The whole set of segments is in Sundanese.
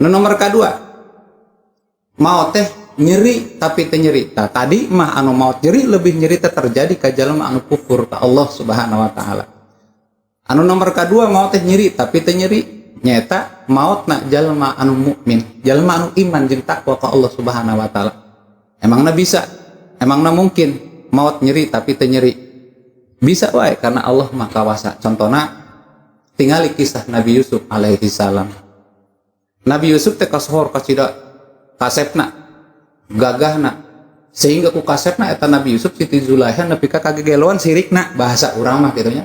Nu nomor kedua, maot teh nyeri tapi teu nyeri. Tah, tadi mah anu maot nyeri, lebih nyeri teh terjadi ka jalma anu kufur ka Allah Subhanahu wa taala. Anu nomor kedua, maot teh nyeri tapi teu nyeri nyaeta maotna jalma anu mukmin, jalma anu iman jeung takwa ka Allah Subhanahu wa taala. Emangna bisa? Emangna mungkin maot nyeri tapi teu nyeri? Bisa wae, karena Allah Maha Kawasa. Contohna, tingali kisah Nabi Yusuf alaihi salam. Nabi Yusuf teh kasohor kacida kasepna, gagahna, sehingga ku kasepna eta Nabi Yusuf, Siti Zulaikha nepi ka kagegeloan sirikna, bahasa urang mah kitu nya.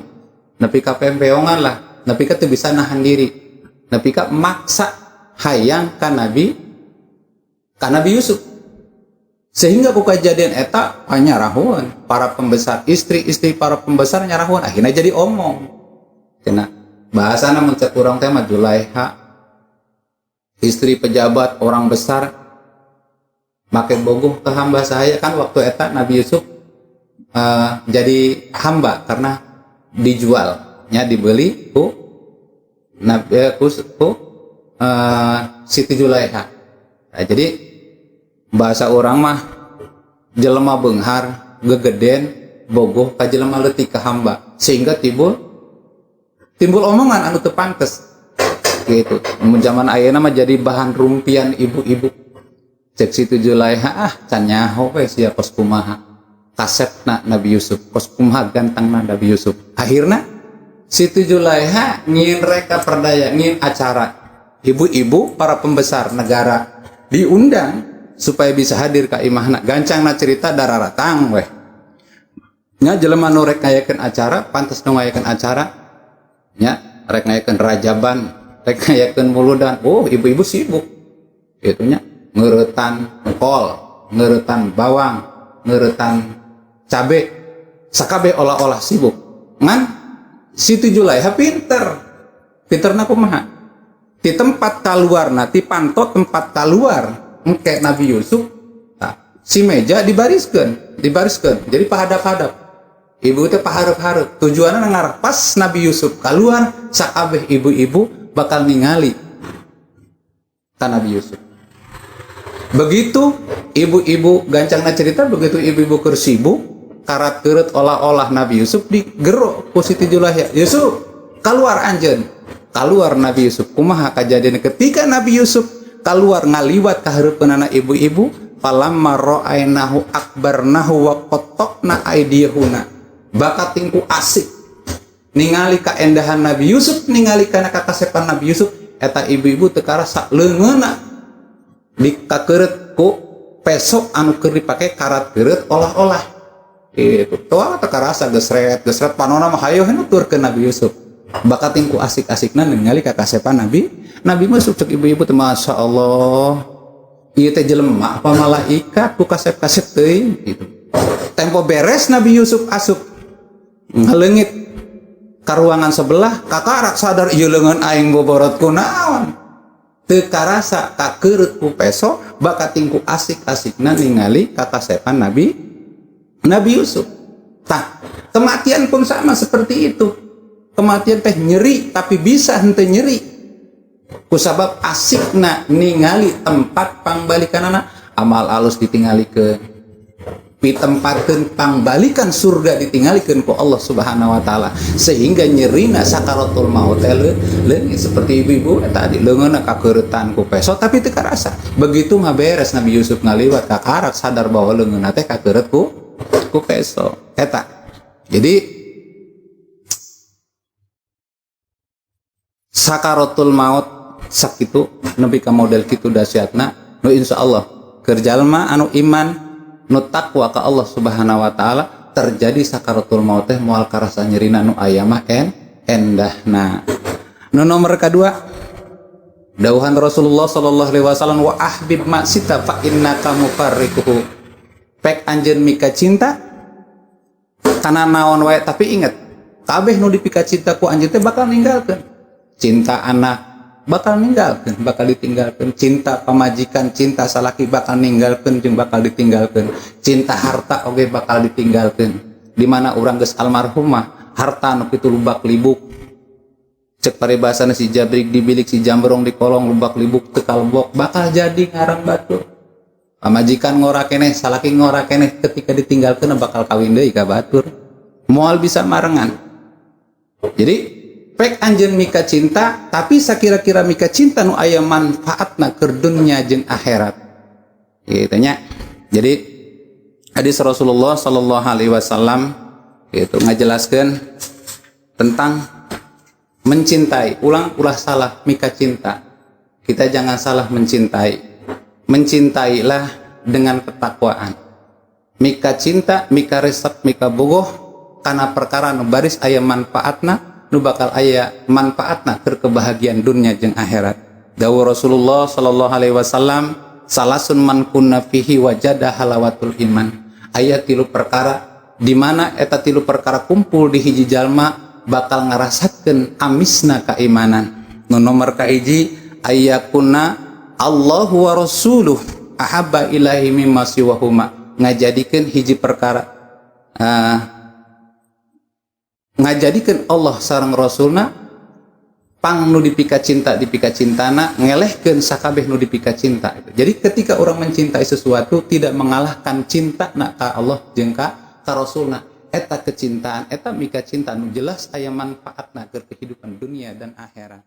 Nepi ka pempeongan lah, nepi ka teu bisa nahan diri. Nepi ka maksa hayang ka Nabi Yusuf. Sehingga ku kejadian eta panyarahuan para pembesar, istri-istri para pembesar nyarahuan, akhirnya jadi omong. Cenah bahasana mun cek urang teh mah, Zulaikha istri pejabat, orang besar, make bogoh ke hamba saya. Kan waktu eta Nabi Yusuf jadi hamba karena dijual nya, dibeli ku Nabi ku Siti Zulaikha. Nah, jadi bahasa urang mah jelema beunghar gegeden bogoh ka jelema leutik, ka hamba, sehingga timbul timbul omongan anu teu pantes gitu. Mun zaman ayeuna mah jadi bahan rumpian ibu-ibu. Cek Siti Zulaikha, "Ah, can nyaho we sia kos kumaha kasepna Nabi Yusuf, kos kumaha gantengna Nabi Yusuf." Akhirna Siti Zulaikha ngin reka perdaya, ngin acara, ibu-ibu para pembesar negara diundang supaya bisa hadir ka imahna. Gancangna cerita, dararatang weh nya jelema nu rek ngayakeun acara, pantes nu ngayakeun acara nya, rek ngayakeun rajaban, rek ngayakeun muludan. Oh, ibu-ibu sibuk itu nya, ngeuretan kol, ngeuretan bawang, ngeuretan cabe, sakabeh olah-olah sibuk. Ngan Siti Zulaikha pinter. Pinterna kumaha? Di tempat kaluarna, ti panto tempat kaluar engke Nabi Yusuf, nah, si meja dibariskeun, dibariskeun. Jadi pahadap-hadap. Ibu teh pahareup-hareup. Tujuanna ngarah pas Nabi Yusuf keluar, sakabeh ibu-ibu bakal ningali ka Nabi Yusuf. Begitu ibu-ibu, gancangna cerita, begitu ibu-ibu keur sibuk karat keureut olah-olah Nabi Yusuf, digero ku Siti Zulaikha, "Yusuf, keluar anjeun." Keluar Nabi Yusuf. Kumaha kejadian ketika Nabi Yusuf keluar, ngaliwat ka hareupeunana ibu-ibu? Falamma ra'ainahu akbarnahu wa qatta'na aydiyahuna. Bakating ku asik ningali kaendahan Nabi Yusuf, ningali kana kakasepan Nabi Yusuf, eta ibu-ibu teu karasa leungeunna dikakeureut ku peso anu keur dipake karat keureut olah-olah itu. Toa teu karasa, gesret gesret panona mah hayo nuturkeun Nabi Yusuf. Bakating ku asik-asikna ningali kakasepan Nabi Yusuf, cek ibu-ibu teh, "Masya Allah, ieu teh jelema apa malaikat ku kasep-kasep teuing?" Gitu. Tempo beres, Nabi Yusuf asup ngaleungit ka ruangan sebelah, kakarak sadar, "Ieu leungeun aing boborot ku naon?" Teu karasa kakeureut ku peso, bakating ku asik-asikna ningali kakasepan Nabi Yusuf. Tah, kematian pun sama seperti itu. Kematian teh nyeri tapi bisa henteu nyeri kusabab asikna ningali tempat pangbalikanana. Amal alus ditinggalikeun, pitempatkeun pangbalikan surga ditinggalikeun ku Allah Subhanahu wa taala, sehingga nyerina sakaratul maut teh leungit seperti ibu-ibu tadi, leungeunna kakeuretan ku peso tapi teu karasa. Begitu mah beres Nabi Yusuf ngaliwat, kakarak sadar bahwa leungeunna teh kakeureut ku peso eta. Jadi sakaratul maut sakitu, nepi ka model kitu dahsyatna. Nu insyaallah keur jalma anu iman, nu takwa ka Allah Subhanahu wa taala, terjadi sakaratul maut teh moal karasa nyerina, nu aya mah endahna. Nu nomor kedua, dawuhan Rasulullah sallallahu alaihi wasallam, wa ahbib ma syi'ta fa innaka mufariquhu. Pek anjeun mika cinta kana naon wae, tapi inget, kabeh nu dipika cinta ku anjeun teh bakal ninggalkeun. Cinta anak bakal ninggalkeun, bakal ditinggalkeun. Cinta pamajikan, cinta salaki bakal ninggalkeun jeung bakal ditinggalkeun. Cinta harta oge bakal ditinggalkeun. Di mana urang geus almarhumah, harta nu kitu lubak libuk. Cek paribasana, si jabrik di bilik, si jambrong di kolong, lubak libuk teu kalebok, bakal jadi ngaran batur. Pamajikan ngora keneh, salaki ngora keneh, ketika ditinggalkeun bakal kawin deui ka batur, moal bisa marengan. Jadi pek anjeun mika cinta, tapi sakira-kira mika cinta nu aya manfaatna keur dunya jeung akhirat gitu nya. Jadi hadis Rasulullah Sallallahu Alaihi Wasallam itu ngajelaskeun tentang mencintai. Ulang, ulah salah mika cinta. Kita jangan salah mencintai. Mencintailah dengan ketakwaan. Mika cinta, mika resep, mika bogoh karena perkara nu baris aya manfaatna, nu bakal aya manfaatna keur kebahagiaan dunia jeung akhirat. Dawuh Rasulullah Sallallahu Alaihi Wasallam, "Salasun man kunna fihi wajada halawatul iman." Aya tilu perkara di mana eta tilu perkara kumpul di hiji jalma bakal ngarasakeun amisna keimanan. Nu nomor kahiji, ayyakuna Allahu wa rasuluh ahabba ilaihi mimma siwahuma. Ngajadikeun hiji perkara, ngajadikeun Allah sareng Rasulna pang nu dipika cinta, dipika cintana, ngelehkeun sakabeh nu dipika cinta. Jadi ketika orang mencintai sesuatu tidak mengalahkan cinta na ka Allah jeung ka Rasulna, eta kecintaan, eta mika cinta nu jelas aya manfaatna keur kehidupan dunia dan akhirat.